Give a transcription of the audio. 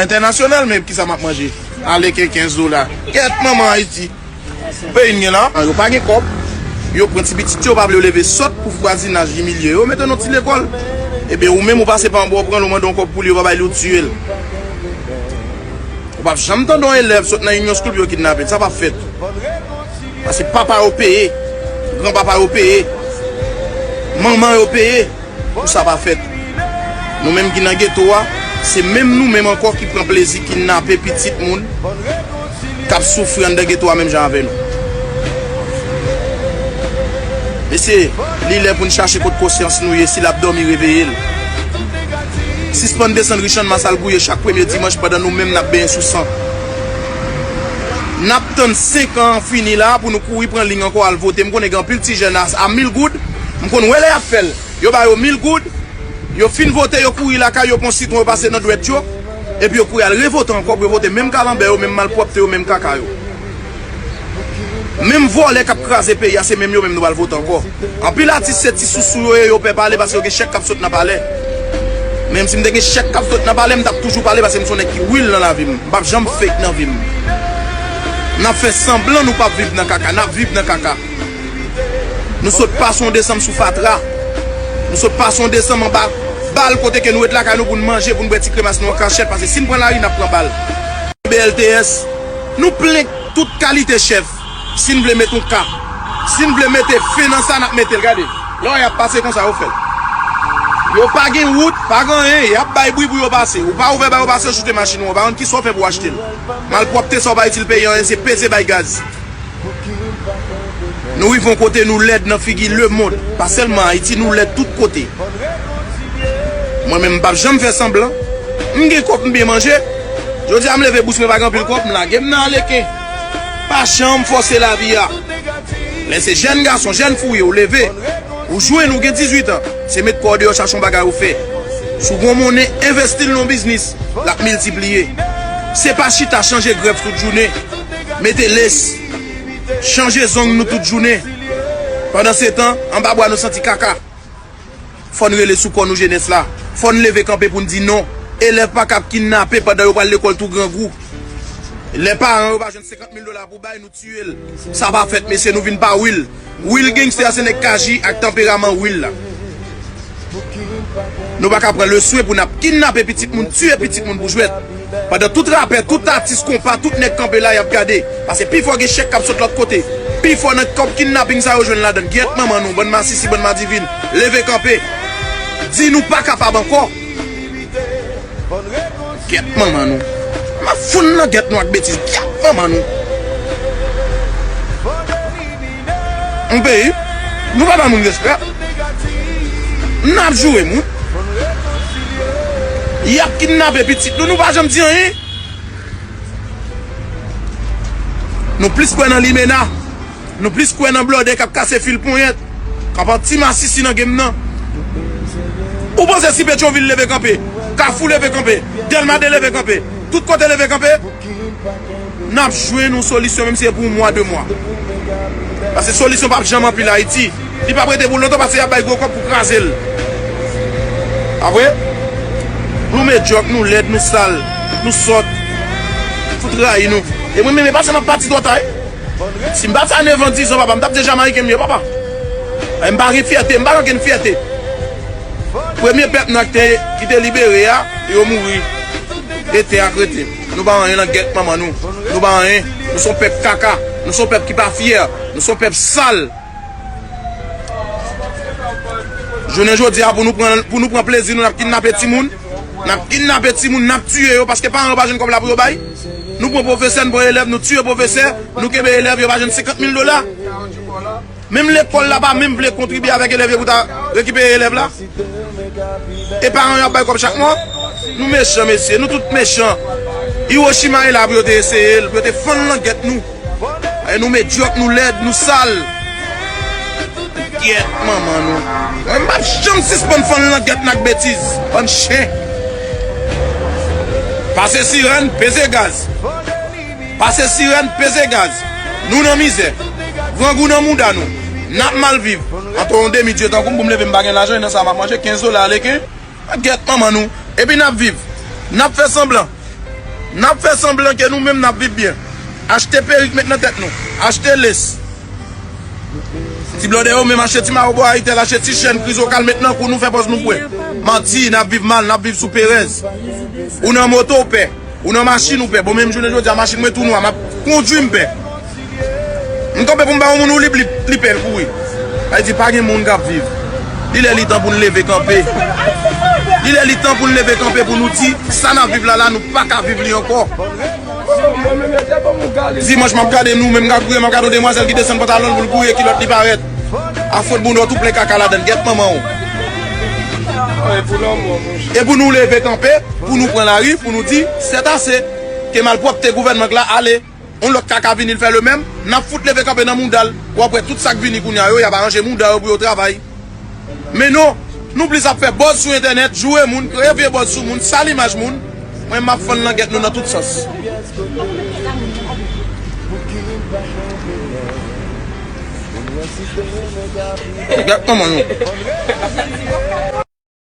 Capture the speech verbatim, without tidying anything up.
Entènasyonal, men kisa m ap manje? Aleken kenz dola. Kèt manman Ayiti. Peyi n gen la, yo pa gen kòb. Yo pran ti pitit yo, pa vle yo leve sòt pou vwazinaj imilye yo, mete nan ti lekòl. Ebyen, ou menm ou pase pa anba, ou pran l, ou mande yon kòb pou li, yo pa bay li, ou tiye l. Ou p ap janm tande yon elèv sot nan Union School pou yo kidnape l. Sa p ap fèt. Paske papa yo peye, granpapa yo peye, manman yo peye pou sa pa fèt. Nou menm ki nan geto a, se menm nou menm ankò ki pran plezi kidnape pitit moun k ap soufri anndan geto a menm jan avè nou. Mesye, li lè pou n chache kot konsyans nou ye, si l ap dòmi, reveye l. Sispann desann ri Channmas al gouye chak premye dimanch pandan nou menm n ap benyen sou san. N ap tann senk an fini la pou nou kouri pran liy ankò al vote. M konnen gen anpil ti jèn a, a mil goud, m konn wè lè y ap fè l. Yo ba yo mil goud, yo fin vote, yo kouri lakay yo, pran sitwon, yo pase nan dwèt yo, epi yo kouri al revote ankò pou yo vote menm kalanbè yo, menm malpwòpte yo, menm kaka yo. Menm vòlè k ap kraze peyi a, se menm yo menm nou pral vote ankò. Anpil atis se ti sousou yo ye, yo pè pale paske yo gen chèk k ap sot nan palè. Menm si m te gen chèk k ap sot nan palè, m t ap toujou pale paske m se yon nèg ki real nan lavi m. M p ap janm fake nan vi m. N ap fè sanblan nou p ap viv nan kaka, n ap viv nan kaka. Nou sot pase yon desanm sou fatra. Nou sot pase yon desanm anba bal kote ke nou ret lakay nou pou n manje, pou n bwè ti kremas nou an kachèt, paske si n pran lari, n ap pran bal. B L T S, nou plen tout kalite chèf. Si n vle met yon ka, si n vle mete fen nan sa, n ap mete l. Gade, lè w y ap pase konsa, yo fè l. Yo pa gen wout, pa gen anyen, y ap bay bri pou yo pase. Ou pa ouvè ba yo pase, yo choute machin ou an. Ou pa konn kisa w fè pou w achte l. Malpwòpte sa w pa itil peyi an, se peze bay gaz. Nou rive yon kote, nou lèd nan figi lemonn. Pa sèlman Ayiti, nou lèd tout kote. Mwen menm, m p ap janm fè sanblan. M gen kòb, m byen manje. Jodi a, m leve bous mwen pa gen anpil kòb, m lage m nan aleken. Pa janm fòse lavi a. Lè se jèn gason, jèn fi w ye, ou leve, ou jwenn, ou gen dizuit an, se met kò w deyò chache yon bagay ou fè. Si w gen yon monnen, envesti l nan yon biznis, l ap miltipliye. Se pa chita chanje grèf tout jounen. Mete lès. Chanje zong nou tout jounen. Pandansetan, anba bwa nou santi kaka. Fò n rele sou kò nou jenès la. Fò n leve kanpe pou n di non. Elèv pa ka ap kidnape pandan yo pral lekòl tou grangou. Lè paran yo pa jwenn senkant mil dola pou bay, nou tiye l. Sa pa fèt, mesye, nou vin pa real. Real gangster se nèg k aji ak tanperaman real la. Nou pa ka pran leswen pou n ap kidnape pitit moun, tiye pitit moun pou jwèt. Pandan tout rapè, tout atis konpa, tout nèg kanpe la, y ap gade. Paske pifò gen chèk k ap sot lòt kote. Pifò nan kòb kidnaping sa yo jwenn ladan l. Gyèt manman nou, bann masisi, bann madivin. Leve kanpe. Di nou pa kapab ankò. Gyèt manman nou. M ap foun nan gyèt nou ak betiz. Gyèt manman nou. Yon peyi, nou pa ba moun respè. N ap joure moun. Y ap kidnape pitit nou, nou pa janm di anyen. Nou plis kwè nan limena. Nou plis kwè nan blòdè k ap kase fil ponyèt, k ap an ti masisi nan game nan. Ou panse si Petyonvil leve kanpe, Kafou leve kanpe, Dèlma de leve kanpe, tout kote leve kanpe, n ap jwenn yon solisyon, menm si se pou yon mwa, de mwa. Paske solisyon p ap janm anpil Ayiti. Li p ap rete pou lontan paske y ap bay gwo kòb pou kraze l. Apre, nou medyòk, nou lèd, nou sal, nou sòt. Fout rayi nou. E mwen menm, e pa sa m ap pati twò ta, wi. Si m pa t sa nèf an, diz an, papa, m t ap di Jamayiken m ye, papa. E m pa gen fyète, m pa gen okenn fyète. Premye pèp nwa ki te, ki te libere a, yo mouri. E tè a k rete. Nou pa anyen nan gyèt manman nou. Nou pa anyen. Nou se yon pèp kaka. Nou se yon pèp ki pa fyè. Nou se yon pèp sal. Jounen jodi a, pou nou pran, pou nou pran plezi nou, n ap kidnape timoun. N ap kidnape timoun, n ap tiye yo, paske paran yo pa jwenn kòb la pou yo bay. Nou pran pwofesè, n pran elèv, nou tiye pwofesè, nou kenbe elèv, yo pa jwenn senkant mil dola. Menm lekòl la pa menm vle kontribye avèk elèv yo pou ta rekipere elèv la. E paran yo ap bay kòb chak mwa. Nou mechan, mesye, nou tout mechan. Hiroshima e la pou yo te eseye l, pou yo te fann langyèt nou. E nou medyòk, nou lèd, nou sal. Gyèt manman nou. Mwen m p ap janm sispann fann langyèt n ak betiz. Bann chen. Pase sirèn, peze gaz. Pase sirèn, peze gaz. Nou nan mizè. Grangou nan mouda nou. N ap mal viv. Antò yon demi dye tankou m pou m leve m pa gen lajan, e nan sa m ap manje, kenz dola aleken. Gyèt manman nou. Epi n ap viv. N ap fè sanblan. N ap fè sanblan ke nou menm n ap viv byen. Achte perik met nan tèt nou. Achte les. Ti blòdè yo menm achte ti mawo bò Ayitel, achte ti chèn krizokal met nan kou nou fè pòz nou bwè. Manti, n ap viv mal, n ap viv sou perèz. Ou nan moto w pè. Ou nan machin ou pè. Bon, menm jounen jodi a, machin mwen tou nwa, m ap kondui m pè. M kanpe pou m ba yon moun ou li, li, li pè l kouri. Sa vle di pa gen moun k ap viv. Li lè li tan pou n leve kanpe. Li lè li tan pou n leve kanpe pou nou di sa n ap viv la la, nou pa ka viv li ankò. Dimanch m ap gade nou, menm m ap gade yon demwazèl ki desann pantalon l pou l gouye kilòt li parèt. A fwot bouda w tou plen kaka ladan l, gèt manman w. E pou nou leve kanpe, pou nou pran lari, pou nou di, c'est assez. Ke malpwòpte gouvènman k la ale. Yon lòt kaka vini, l fè le menm, n ap fout leve kanpe nan mouda l. W ap wè tout sa k vini kounye a yo, y ap aranje mouda yo pou yo travay. Men non, nou plis ap fè buzz sou entènèt, joure moun, kreye vye buzz sou moun, sal imaj moun. Mwen, m ap fann langèt nou nan tout sans. Gèt manman nou.